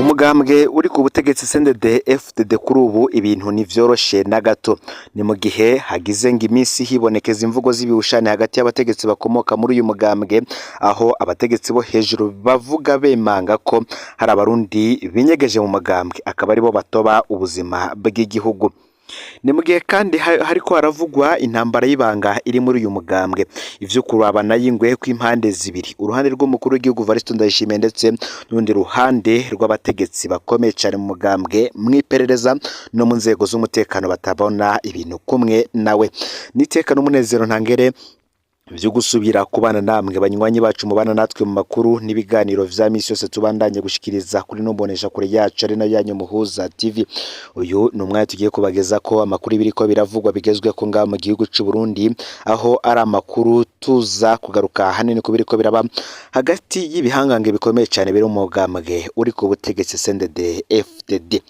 Umugambwe uri ku butegetsi CNDD FDD kuri ubu ibintu ntivyoroshe na gato. Ni mu gihe hagize ngo iminsi hibonekeza imvugo z'ibihushane hagati y'abategetsi bakomoka muri uyu mugambwe, aho abategetsi bo hejuru bavuga bemanga ko hari abarundi binyegeje mu mugambwe, akaba aribo batoba ubuzima bw'igihugu. Ni mu gihe kandi hariko haravugwa intambara y'ibanga iri muri uyu mugambwe, ivyo kurabana y'ingwe kw'impande zibiri, uruhande rw'umukuru w'igihugu Evariste Ndayishimiye ndetse n'urundi ruhande rw'abategetsi bakomeye cane mu mugambwe, mw'iperereza no mu nzego z'umutekano batabona ibintu kumwe nawe. N'iteka n'umunezero ntangere vyo gusubira kubana namwe banywanyi bacu mubana natwe mu makuru n'ibiganiro vya misi yose tubandanye gushikiriza kuri no mbonesha kure yacu ari nayo yanyu Muhuza TV. Uyu ni umwanya tugiye kubageza ko amakuru biriko biravugwa bigezweho ngaha mu gihugu c'u Burundi, aho ari amakuru tuza kugaruka hanini ku biriko biraba hagati y'ibihangange bikomeye cane biri mu mugambwe uri ku butegetsi CNDD FDD.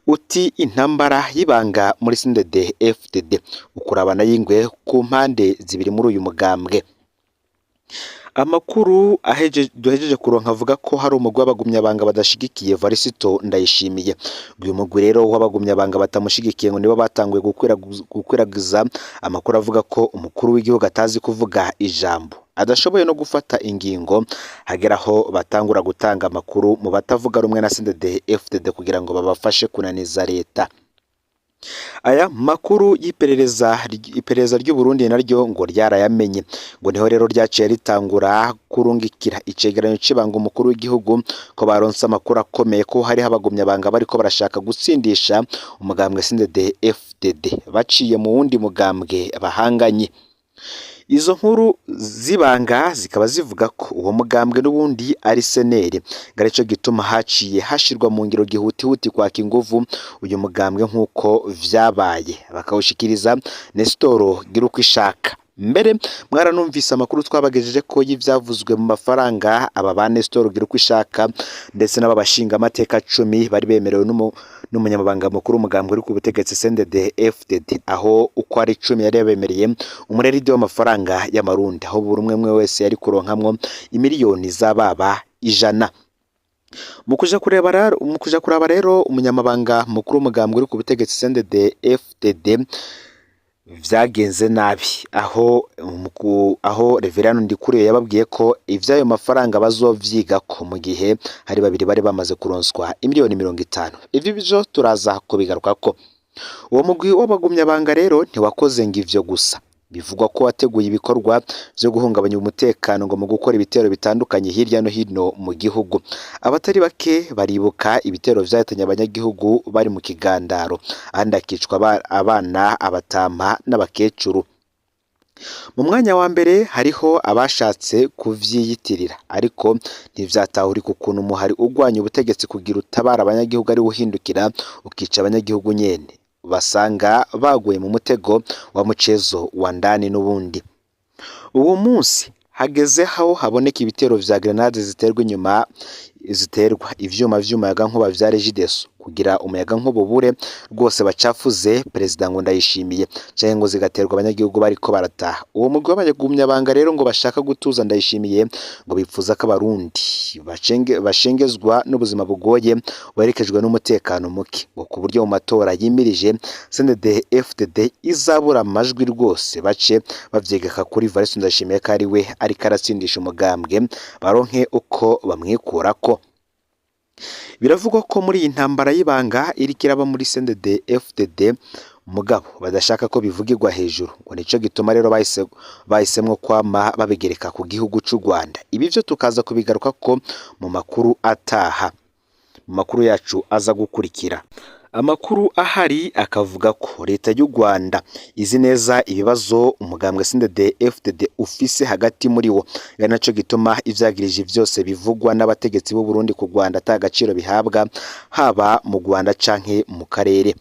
Uti intambara y'ibanga muri CNDD FDD, ukurabana y'ingwe ku mpande zibiri muri uyu mugambwe. Amakuru duhejeje kuronka avuga ko hari umugwi w'abagumyabanga badashigikiye Evariste Ndayishimiye. Uyu mugwi rero w'abagumyabanga batamushigikiye ngo nibo batanguye gukwiragiza amakuru avuga ko umukuru w'igihugu atazi kuvuga ijambo, adashoboye no gufata ingingo, hagera aho batangura gutanga amakuru mu batavuga rumwe na CNDD FDD kugira ngo babafashe kunaniza leta. Aya makuru y'iperereza, iperereza ry'u Burundi naryo ngo ryarayamenye, ngo niho rero ryaciye ritangura kurungikira icegeranyo c'ibanga umukuru w'igihugu ko baronse amakuru akomeye ko hariho abagumyabanga bariko barashaka gutsindisha umugambwe CNDD FDD baciye mu wundi mugambwe bahanganye. Izo nkuru z'ibanga zikaba zivuga ko uwo mugambwe n'ubundi ari CNL, ngo arico gituma haciye hashirwa mu ngiro gihutihuti kwaka inguvu uyu mugambwe nk'uko vyabaye, bakawushikiriza Nestor Girukwishaka. Mbere mwaranumvise amakuru twabagejeje ko y'ivyavuzwe mu mafaranga aba ba Nestor Girukwishaka ndetse n'aba bashingamateka 10 bari bemerewe n'umunyamabanga mukuru w'umugambwe uri ku butegetsi CNDD FDD, aho uko ari 10 yari yabemereye umureride w'amafaranga y'amarundi, aho buri umwe umwe wese yari kuronkamwo imiliyoni z'ababa 100. Mu kuja kuraba rero umunyamabanga mukuru w'umugambwe uri ku butegetsi CNDD FDD vyagenze nabi, aho Reverend Ndikuriyo yababwiye ko ivy'ayo mafaranga bazovyigako mu gihe hari babiri bari bamaze kuronswa imiliyoni 50. Ivyo byo turaza kubigarukako. Uwo mugwi w'abagumyabanga rero ntiwakoze ngo ivyo gusa, bivugwa ko wateguye ibikorwa vyo guhungabanya umutekano ngo mu gukora ibitero bitandukanye hirya no hino mu gihugu. Abatari bake baribuka ibitero vyahitanye abanyagihugu bari mu kigandaro, ahandi hakicwa abana, abatama n'abakecuru. Mu mwanya wa mbere hariho abashatse kuvyiyitirira, ariko ntivyatahurika ukuntu umuhari urwanya ubutegetsi kugira utabara abanyagihugu ari uhindukira ukica abanyagihugu nyene, basanga baguye mu mutego wa mucezo wa ndani n'ubundi. Uwo munsi hageze aho haboneka ibitero vya grenade ziterwa inyuma, ziterwa ivyuma vy'umuyagankuba vya Regideso kugira umuyagankuba ubure rwose bacafuze perezida ngo Ndayishimiye, canke ngo zigaterwa abanyagihugu bariko barataha. Uwo mugwi w'abagumyabanga rero ngo bashaka gutuza Ndayishimiye ngo bipfuza ko abarundi bashengezwa n'ubuzima bugoye buherekejwe n'umutekano muke, ngo ku buryo mu matora yimirije CNDD FDD izabura amajwi rwose, bace bavyegeka kuri Evariste Ndayishimiye ko ari we ariko aratsindisha umugambwe, baronke uko bamwikurako. Biravugwa ko muri iyi ntambara y'ibanga iriko iraba muri CNDD FDD, mugabo badashaka ko bivugirwa hejuru, ngo nico gituma rero bahisemwo kwama babigereka ku gihugu c'u Rwanda. Ibi vyo tukaza kubigaruka ko mu makuru ataha, mu makuru yacu aza gukurikira. Amakuru ahari akavuga ko leta y'u Rwanda izi neza ibibazo umugambwe CNDD FDD ufise hagati muri wo, ari naco gituma ivyagirije vyose bivugwa n'abategetsi b'u Burundi ku Rwanda ata gaciro bihabwa, haba mu Rwanda canke mu karere.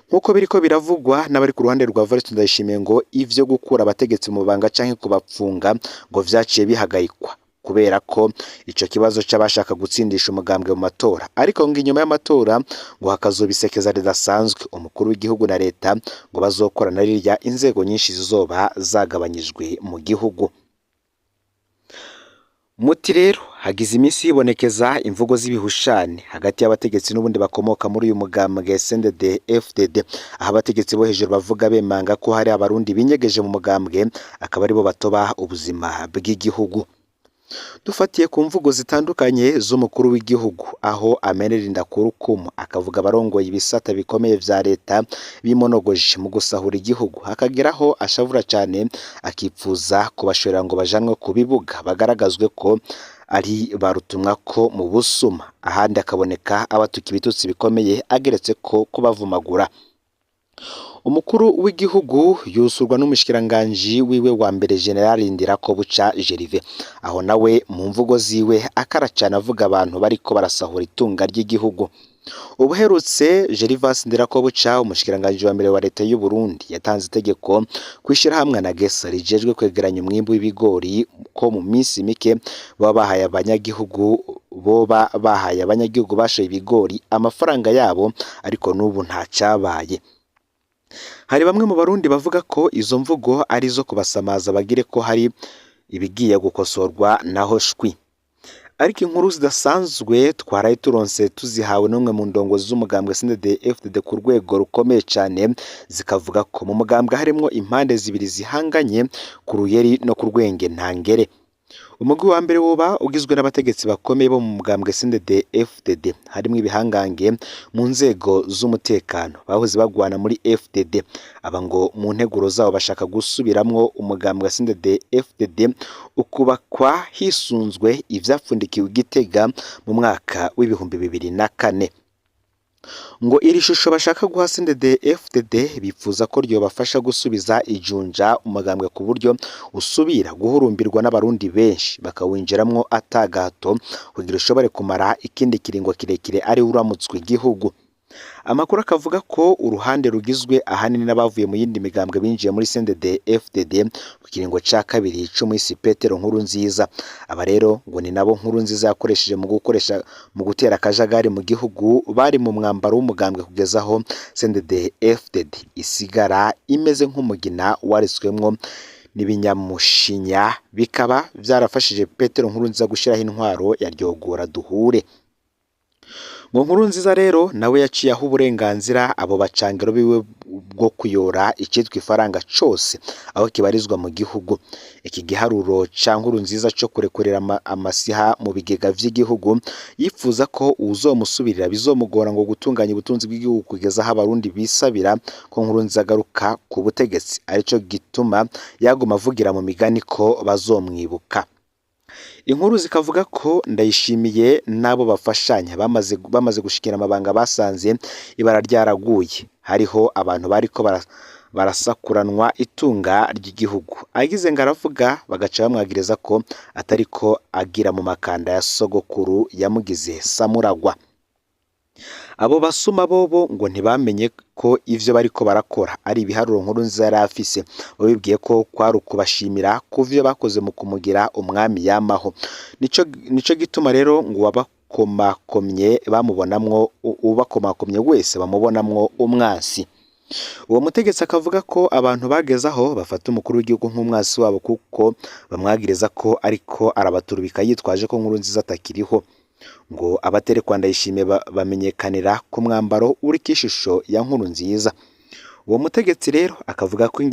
Nk'uko biriko biravugwa n'abari ku ruhande rwa Evariste Ndayishimiye, ngo ivyo gukura abategetsi mu banga canke kubapfunga ngo vyaciye bihagarikwa kubera ko ico kibazo c'abashaka gutsindisha umugambwe mu matora, ariko ngo inyuma y'amatora ngo hakazoba isekeza ridasanzwe, umukuru w'igihugu na leta ngo bazokorana rirya inzego nyinshi zizoba zagabanyijwe mu gihugu. Muti rero hagize iminsi hibonekeza imvugo z'ibihushane hagati y'abategetsi n'ubundi bakomoka muri uyu mugambwe CNDD FDD, aho abategetsi bo hejuru bavuga bemanga ko hari abarundi binyegeje mu mugambwe akaba aribo batoba ubuzima bw'igihugu. Dufatiye ku mvugo zitandukanye z'umukuru w'igihugu aho amenera inda ku rukumu akavuga abarongoye ibisata bikomeye vya leta bimonogoje mu gusahura igihugu, hakageraho ashavura cane akipfuza kubashorera ngo bajanwe ku bibuga bagaragazwe ko ari ba rutumwako mu busuma, ahandi akaboneka abatuka ibitutsi bikomeye ageretse ko kubavumagura. Umukuru w'igihugu yusurwa n'umushikiranganji wiwe wa mbere General Ndirakobuca Gervais, aho nawe mu mvugo ziwe akaracana avuga abantu bariko barasahura itunga ry'igihugu. Ubuherutse Gervas Ndirakobuca umushikiranganji wa mbere wa leta y'u Burundi yatanze itegeko kw'ishirahamwe ANAGESSA rijejwe kwegeranya umwimbu w'ibigori ko mu minsi mike baba bahaye abanyagihugu boba bahaye abanyagihugu bashoye ibigori amafaranga yabo, ariko n'ubu nta cabaye. Hari bamwe mu barundi bavuga ko izo mvugo ari izo kubasamaza bagire ko hari ibigiye gukosorwa naho shwi. Ariko inkuru zidasanzwe twaraye turonse tuzihawe n'umwe mu ndongozi z'umugambwe CNDD FDD ku rwego rukomeye cane, zikavuga ko mu mugambwe harimwo impande zibiri zihanganye ku ruyeri no ku rwenge ntangere. Umugwi wa mbere woba ugizwe n'abategetsi bakomeye bo mu mugambwe CNDD FDD, harimwo ibihangange mu nzego z'umutekano bahoze bagwana muri FDD. Aba ngo mu nteguro zabo bashaka gusubiramwo umugambwe wa CNDD FDD ukubakwa hisunzwe ivyapfundikiwe i Gitega mu mwaka w'2004. Ngo iri shusho bashaka guha CNDD FDD bipfuza ko ryobafasha gusubiza ijunja umugambwe ku buryo usubira guhurumbirwa n'abarundi benshi bakawinjiramwo atagahato kugira ushobore kumara ikindi kiringo kirekire ari uramutswe igihugu. Amakuru akavuga ko uruhande rugizwe ahanini n'abavuye mu yindi migambwe binjiye muri CNDD FDD ku kiringo ca kabiri c'umuhisi Petero Nkurunziza. Aba rero ngo ni nabo Nkurunziza yakoresheje mu gukoresha mu gutera akajagari mu gihugu, bari mu mwambaro w'umugambwe kugeza aho CNDD FDD isigara imeze nk'umugina waritswemwo n'ibinyamushinya, bikaba vyarafashije Petero Nkurunziza gushiraho intwaro ya ryogora duhure. Ngo Nkurunziza rero nawe yaciye aho uburenganzira abo bacangero biwe bwo kuyora icitwa ifaranga cose aho kibarizwa mu gihugu. Iki giharuro ca Nkurunziza co kurekurera amasiha mu bigega vy'igihugu, yipfuza ko uwuzomusubirira bizomugora ngo gutunganya ubutunzi bw'igihugu kugeza aho abarundi bisabira ko Nkurunziza agaruka ku butegetsi, arico gituma yaguma avugira mu migani ko bazomwibuka. Inkuru zikavuga ko Ndayishimiye n'abo bafashanya bamaze gushikira amabanga basanze ibara ryaraguye, hariho abantu bariko barasakuranwa itunga ry'igihugu. Agize ngo aravuga bagaca bamwagiriza ko atariko agira mu makanda ya sogokuru yamugize Samuragwa. Abo basuma bobo ngo ntibamenye ko ivyo bariko barakora ari ibiharuro Nkurunziza yari afise, babibwiye ko kwari ukubashimira kuvyo bakoze mu kumugira umwami yamaho. Nico gituma rero ngo uwabakomakomye bamubonamwo, uwubakomakomye wese bamubonamwo umwansi. Uwo mutegetsi akavuga ko abantu bageze aho bafata umukuru w'igihugu nk'umwansi wabo kuko bamwagiriza ko ariko arabaturubika yitwaje ko Nkurunziza atakiriho. Ngo abaterekwa Ndayishimiye bamenyekanira ku mwambaro uriko ishusho ya Nkurunziza. Uwo mutegetsi rero akavuga ko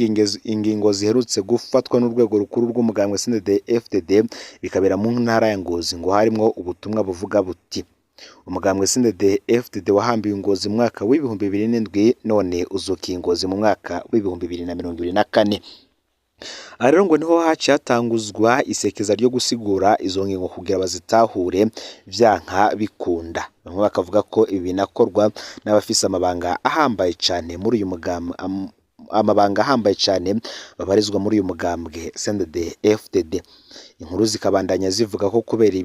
ingingo ziherutse gufatwa n'urwego rukuru rw'umugambwe CNDD FDD bikabera mu ntara ya Ngozi, ngo harimwo ubutumwa buvuga buti: umugambwe CNDD FDD wahambiwe Ngozi mu mwaka w'2007 none uzukiye Ngozi mu mwaka w'2024. Aha rero ngo niho haciye hatanguzwa isekeza ryo gusigura izo ngingo kugira bazitahure vyanka bikunda. Bamwe bakavuga ko ibi binakorwa n'abafise amabanga ahambaye cane muri uyu mugambwe, amabanga ahambaye cane babarizwa muri uyu mugambwe CNDD FDD. Inkuru zikabandanya zivuga ko kubera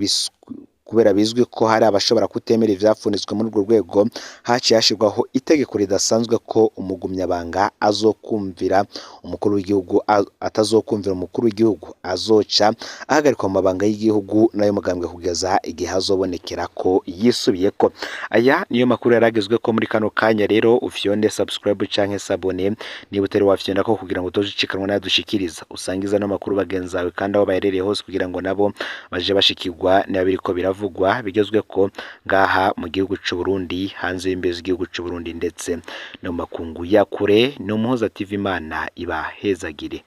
Kubera bizwi ko hari abashobora kutemera ivyapfunditswe muri urwo rwego, haciye hashirwaho itegeko ridasanzwe ko umugumyabanga azokumvira umukuru w'igihugu atazokumvira umukuru w'igihugu azoca ahagarikwa mu mabanga y'igihugu n'ayo mugambwe kugeza igihe azobonekera ko yisubiyeko. Aya niyo makuru yaragezwe ko muri kano kanya. Rero ufyonde subscribe canke s'abonner niba utari wafyonda ko, kugira ngo utoje ucikanwa n'ayadushikiriza. Usangiza no makuru bagenzi bawe kandi aho baherereye hose, kugira ngo nabo baje bashikirwa niba biriko biravugwa bigezwe ko ngaha mu gihugu c'u Burundi, hanze y'imbibe z'igihugu c'u Burundi, ndetse no mu makungu ya kure. Ni Umuhoza TV. Imana ibahezagire.